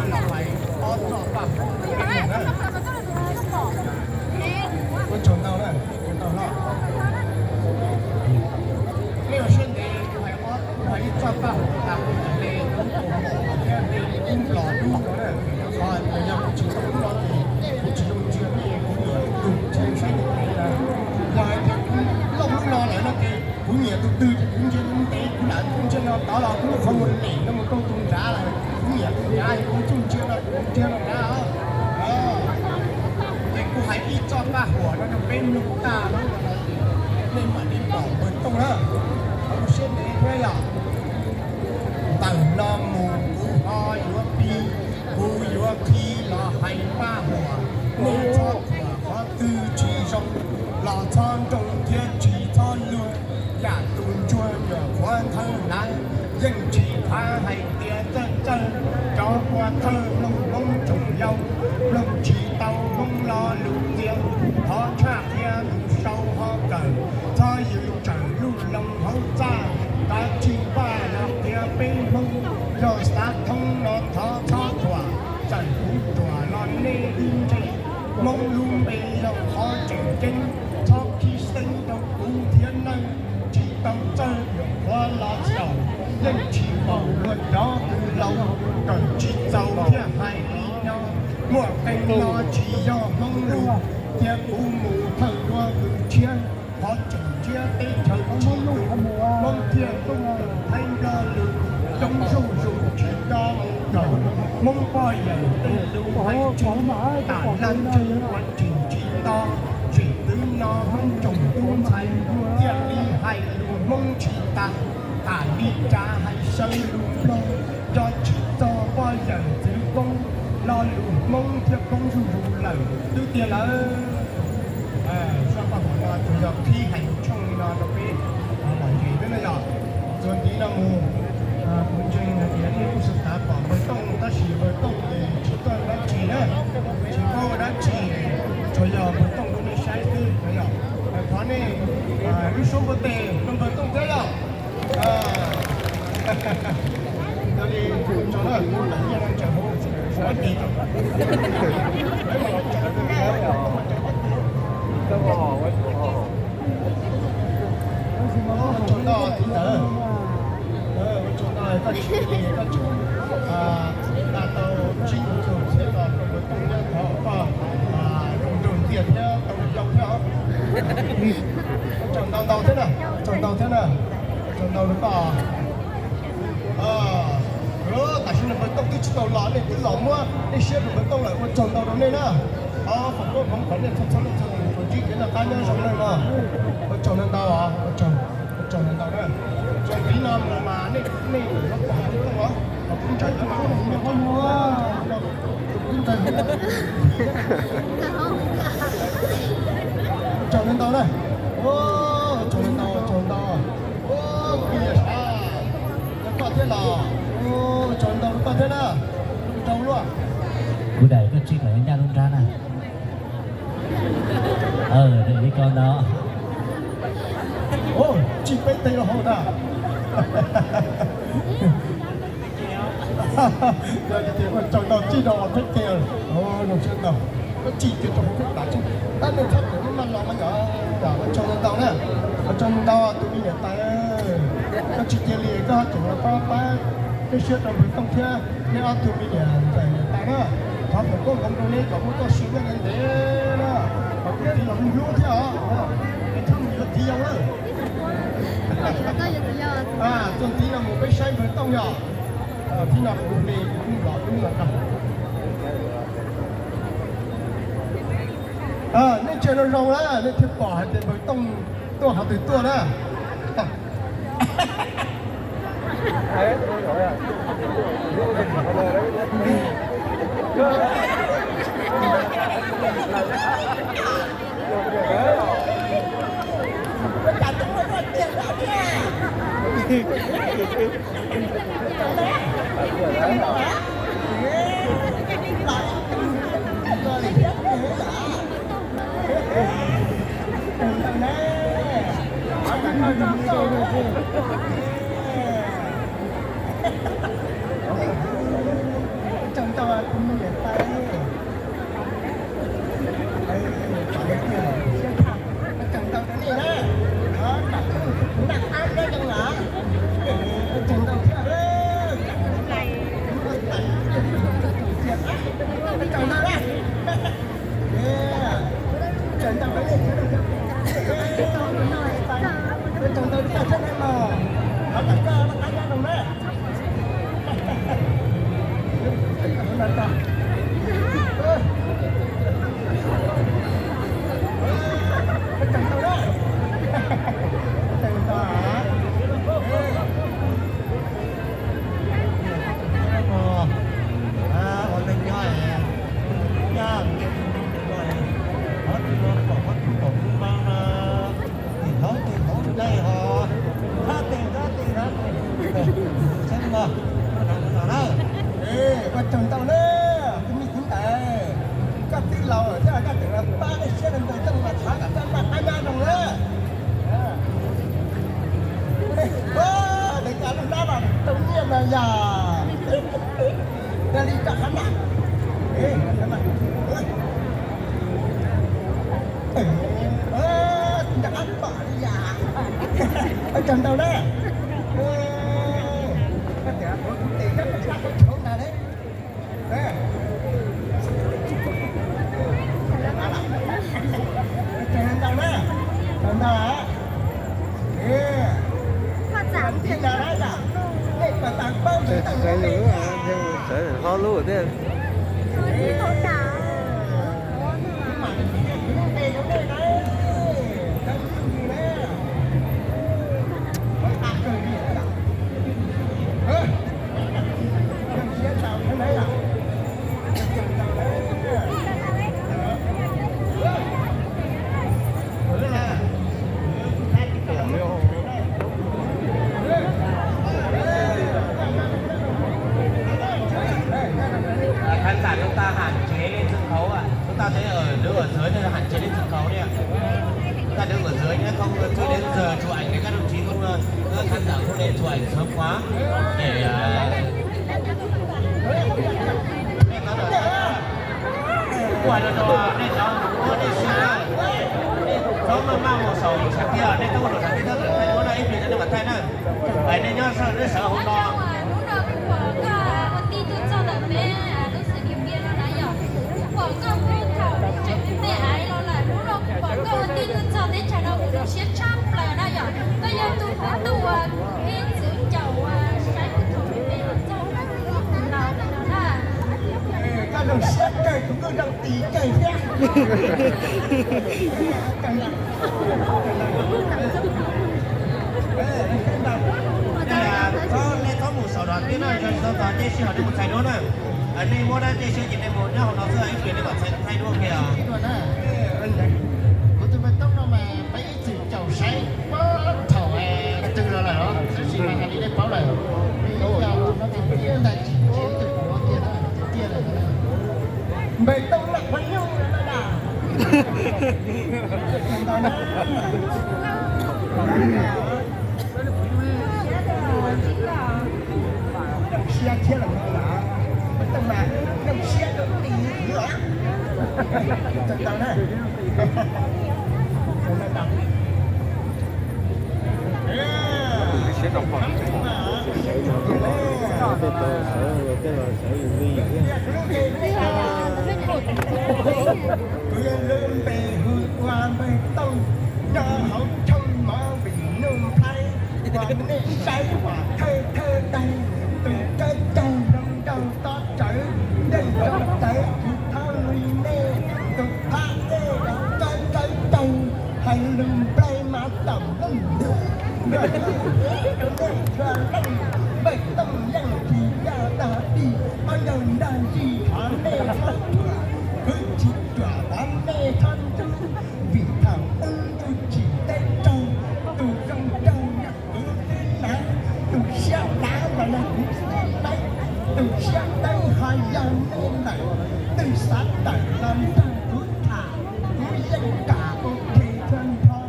yuav los hais ob txoj paj huam rau peb mloog na. Ua tsaug ntau na, ua tsaug ntau. Nej ua siab ntev, kuv hais ob, kuv hais ib txoj paj huam tas kuv tus me kub kaus mom thiab me kub nplos dub no na. Qhov yog kuv tsis tau lub no ces kuv tsis zoo ntsia nej, kuv niam tus ntsia saib ntev na. Yog hais tias kuv loj lub no lawm no ces kuv niam tus twg ces kuv ntsia ntev, kuv lam ntsia no tod los kuv lub qhov muag lem no mus rau tus nrad lawm, kuv niam tus nrad kuv tsuj ntsia no kuv ntsia no nrad. Ces kuv hais ib txoj paj huam no rau peb mloog tag no, nej mam li pom npawg Tooj na. Ua siab ntev thiab yom. Ntawm no mus kuv ho yuav pib, kuv yuav qhib los hais paj huam, nej txhob thuam qhov twg tsis zoo los txhob nroo thiab tsis txhob luag. Yam tus ntsuag nyuam qhuav nthawv hnav, yeej tsis khav hais tias txawj txawj. Cov ua thawj mloog Hmoob tsoom yau, mloog tsis tau Hmoob lo lus txias, thov tshaj qhia tus sau ho kawm, txhob yws tsawm lub loo hauv txaj. Kav tsij Vaj los qhia peb Hmoob, yog xav thoob no thov txhob thuam, txawm kuv ruam los nej wb ntse. Hmoob lub npe yog qhov tseem ceeb, txhob khib xeeb rau kuv thiab nawb. Tsis tau txawj nyuam qhuav los xyaum, yeej tsis paub luag cov kws laus, kawm tsis txaus thiaj hais li no. Muaj qee no tsis yog Hmoob lus, cia kuv mus thawj dua kws tshiab. Qhov tseem ntsiab teb chaws tsis tus, Hmoob thiaj tuaj Thaib Nplog lus, coob zuj zus tsis nco mus kawm. Hmoob poj yawm tej lus hais tsis tam laj ntswg ua tsis tsis to, tsim twv no Hmoob tsoom tub ntxhais thiaj li hais lus Hmoob tsis tas. Tam li tsav hais saw lus Nplog, nco tsis txog poj yawm txwv poob, lo lus Hmoob thiaj poob zuj zus lawm twb tiag lawm. Zaj paj huam no tsuas yog qhib hais tshooj li no rau peb mloog ntses xwb na yom. Ua tsaug ntau tiv ntawd, ua tsaug ntau koj tsis li koj tseem nqa tau tsib tug txhiab los rau kuv tau thiab thov koj zoo nraug ntxiag thiab tau zoo thiab os. Ua tsaug ntau ntau thiab na, ua tsaug ntau thiab na, ua tsaug ntau rau koj. Tam sim no npawg Tooj twb tsis tau los, nej twb los muab nej siab rau npawg Tooj lawm, ua tsaug ntau rau nej na. Ob, foom koob hmoov kom nej txhua txhua leej txhua tus tsuas ntsib kev noj qab nyob zoo nawb mog. Ua tsaug ntau ntau os, ua tsaug, ua tsaug ntau ntau na. Txuas ntxiv no mus mas nej, nej yuav pom npawg Tooj os, kom kuv ntsais ua tsaug ntau ntau na. Ua tsaug ntau, ua tsaug ntau. Ua, kuv yog sab, yog koj thiab los. Ua tsaug ntau rau koj thiab na. Rau luaj. Kuv daim koj tsij kom ncaj lub nrab na. Daim li ko ntag. Tsij peb teg rau hauv ntag. Yog tias ua tsaug ntau tsij rau peb teg, zoo siab ntau. Koj tsij kiag rau hauv peb tas tsij, tab nej txhob pum maj maj los mas yog. Ua tsaug ntau ntau na, ua tsaug ntau tus me niam tais. Koj tsis cia li koj tseem los pab pab, peb siab rau npawg Tooj thiab nej ob tug me niam tais niam tais na. Thov foom koob hmoov rau neb kom muaj txoj sia ntev ntev na, kom kuv txiv los hlub hlub thiab os. Txhob mus yuav txiv yau lawm. Txog ntxiv no mus peb saib npawg Tooj yog. Txij no kuv hle kuv los hlub los rau. Nej ntsia zoo zoo na, nej thiaj pom hais tias npawg Tooj tuaj qhov twg tuaj na. Tsaug ntau tus me niam tais. Tsaug ntau rau nej na, tsaug ntau thiab, tsaug ntau thiab. Tsaug ntau na. Tsaug ntau rau nej, tsaug ntau rau nej mas, thov kom koj qab nyob zoo na. Ua tsaug ntau na, tus me txiv ntawd, koj twb laus lawm thiab koj tseem los pab nej siab rau npawg Tooj mas thov kom koj noj qab nyob zoo na. Dev tas lub hnab los rau nyiaj mas yog. Yog li koj qhov no, koj qhov no, nco qab pom li yam. Ua tsaug ntau na. Koj tias kuv tes koj tes sab koj tshauv ntag ne. Ua tsaug ntau na. Tsaug ntau. Ntxiv no na yom, nej puas tas paub ntsis tau ne? Hlob lub thiab. Khán giả chúng ta hạn chế lên Tab tom kuj nej txhua txhua khua, nej, nej txhob ua rau nej cov ua nej siab, nej txhob maj maj mus saum tshav tiaj, nej txhob mus saum tshav tiaj, txhob thaij duab na, ib pliag cov nej mam thaij na. Hais nej nyob sawv nej sawv hauv no. Kuv pom koj ua tib tug txog teb chaws no kuv zoo siab tshaj plaws na yom. Koj yog tus huab tus ib txwv caum saib kuv thaum pib txog laus no na. Koj zoo siab kawg, kuv kuj zoo tis kawg thiab. Nej txhob mus saum no thiab no, txog txog caij sij hawm nej mus txhais duab na. Nej muab dab caij siab ces nej mus nyob hauv no xwb, ib pliag nej mam txhais thaij duab kiag os. Kuv tus npawg Toob no mas peb ib txwm caum saib puag thaum twg los lawm os, tab sis mas hais li nej paub lawm, vim yog tus no tus tiag ntag, tsis tsis tus kuv tiag tiag lawm. Npawg Toob los qhov nyuj no na. Zoo siab thiab los no, Toob mas zoo siab rau tis os. Tau na. Kuv yog lub npe hu ua npawg Tooj, nyob hauv tshooj mov vim nuj nplhaib, uas nej saib uas thawj thawj daim, tus dawb caug zoo nraug tob rawv, yeej zoo rawv tsis thob li nej, tus thab dej los dawb dawb caug, hais lus nplai mas tawm lub ntuj, npawg Tooj yeej tsis yog dag dig, ob ncaug nrag zis thov nej txhob thuam, kwv tsis ruam thov nej txhob ntxub, vim thaum ub ntuj tsim teb raug, tus zoo nraug yog kuv xwb na, tus siab dav los yog kuv xwb na, tus siab dawb ho yog nej lawm, twb xav tawm los nrog kuv tham, kuv yeej kam ua ke tag nrho,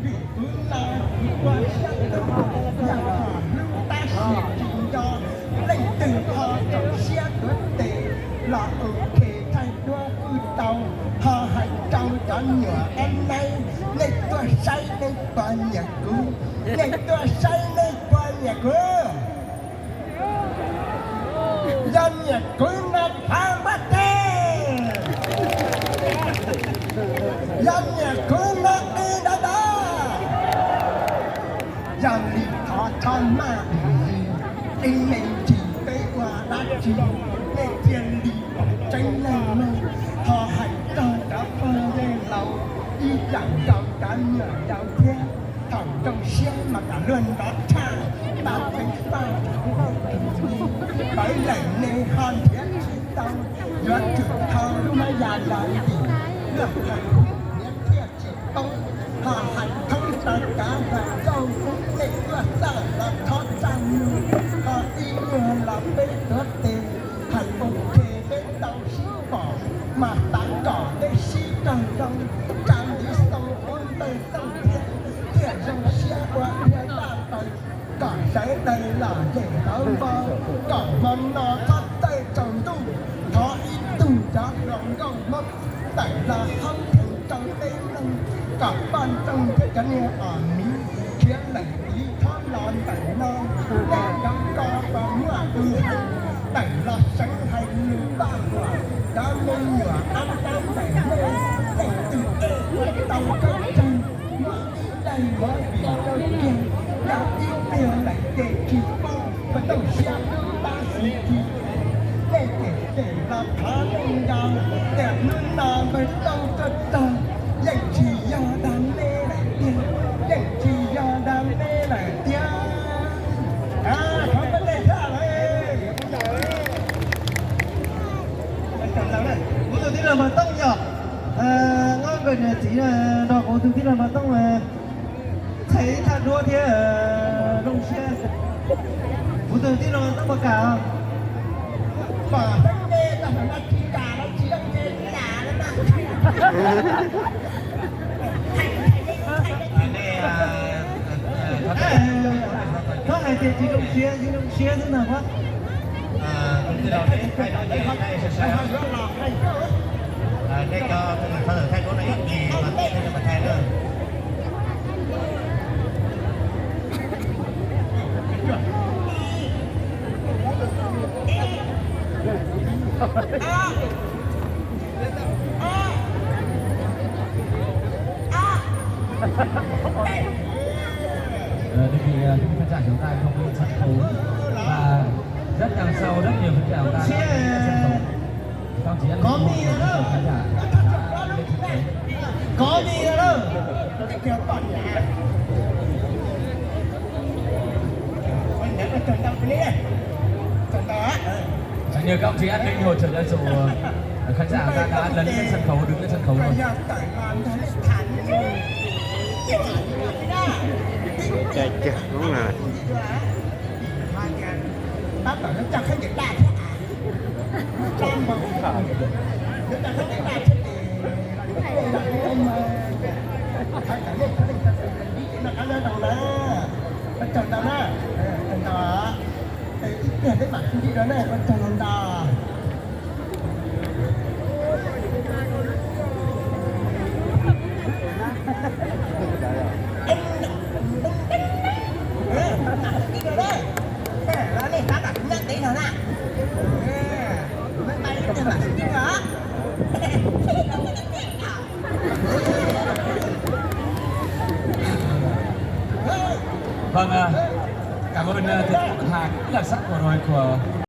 vim kuv no kuv ua siab dawb, yog hom hlub tab sis tsis nco, leej twg ho txaus siab tuav tes los ua ke thaij duab kuj tau, ho hais rau cov nyuam ob naib, nej tuaj saib nej puas nyiam kuv, nej tuaj saib nej puas nyiam kuv. Yog nyiam kuv no thov npaj teg, yog nyiam kuv no qi ntawd ntag. Yog li thov txhob maj dim li, ib me ntsis peb ua dab tsi, nej cia li pom tseeb leej mog. Ho hais rau cov pog yawg laus ib yam nkaus cov nyuam yaus thiab, thaum zoo siab mas kom luag nrov tshaj, npaj tseeb faj, pawv lawm nej ho nrhiav tsis tau, yuav tsum thau lub hmab ya los dim, luag qhov niam thiaj tsis poob. Ho hais thoob rau cov hluas nkauj, nej tuaj txaj los thov txaj muag, ho ib nyuag los peb tuav tes, hais ua ke peb tau sib pom, mas xav kom peb sib raug zoo, tsa ntiv xoo ua npawg Tooj thiab, thiaj zoo siab ua dhia ntaj taws, kom sawv daws los yem hauv npo, kom hmo no txhob txawj tsaus ntuj. Thov ib tug cov hluas nkauj Hmoob tawm los haub pheej rau peb mloog, kom poj ntxoog thiab cov niag os miv khiav lawm tiv thob los ntawm no, nej cov ko uas muaj lus heev tawm los seev hais lus paj huam, cov me nyuam ab tab ntawm nej, leej twg ua tau khaub ncaug, muaj ib daim mov vim rau kiag, yog ib pliag lawm ces tsis poob, mas tau siab tab sis tsis nej cem cem los thov nej nco tias hnub no npawg Tooj tuaj txog, yeej tsis yog dag nej lawm tiag, yeej tsis yog dag nej lawm tiag. Thov npaj teg thiab lawm. Kuv tus tij laug Npawg Tooj yog, nyob nkawd niam txiv nrog kuv tus tij laug Npawg Tooj txhais thaj duab thiab zoo siab. Kuv tus tij laug Tooj puas kam? Pom xeeb nce tag no tsis kam los tsis zoo nce kam no. Tsis zoo siab, tsis zoo siab xwb ntag. Tus twg los nej thaij duab nej thaij sawv sawv. Nej cov tus twg txhob tau thaij duab no ib pliag mas nej mam thaij na. Ờ, cái gì, ờ, khán giả chúng ta không lên sân khấu và rất đằng sau rất nhiều khán giả chúng ta đã lên sân khấu. Các ông chị em có ủng hộ mì rồi đó, khán giả đã lên sân khấu. Có mì rồi đó. Hình như các ông chị an ninh hỗ trợ cho chủ, ờ, khán giả ta đã lấn lên sân khấu, đứng lên sân khấu rồi. Chai chai đúng là Vâng, à, cảm ơn, à, tiết mục hài rất là sắc của rồi của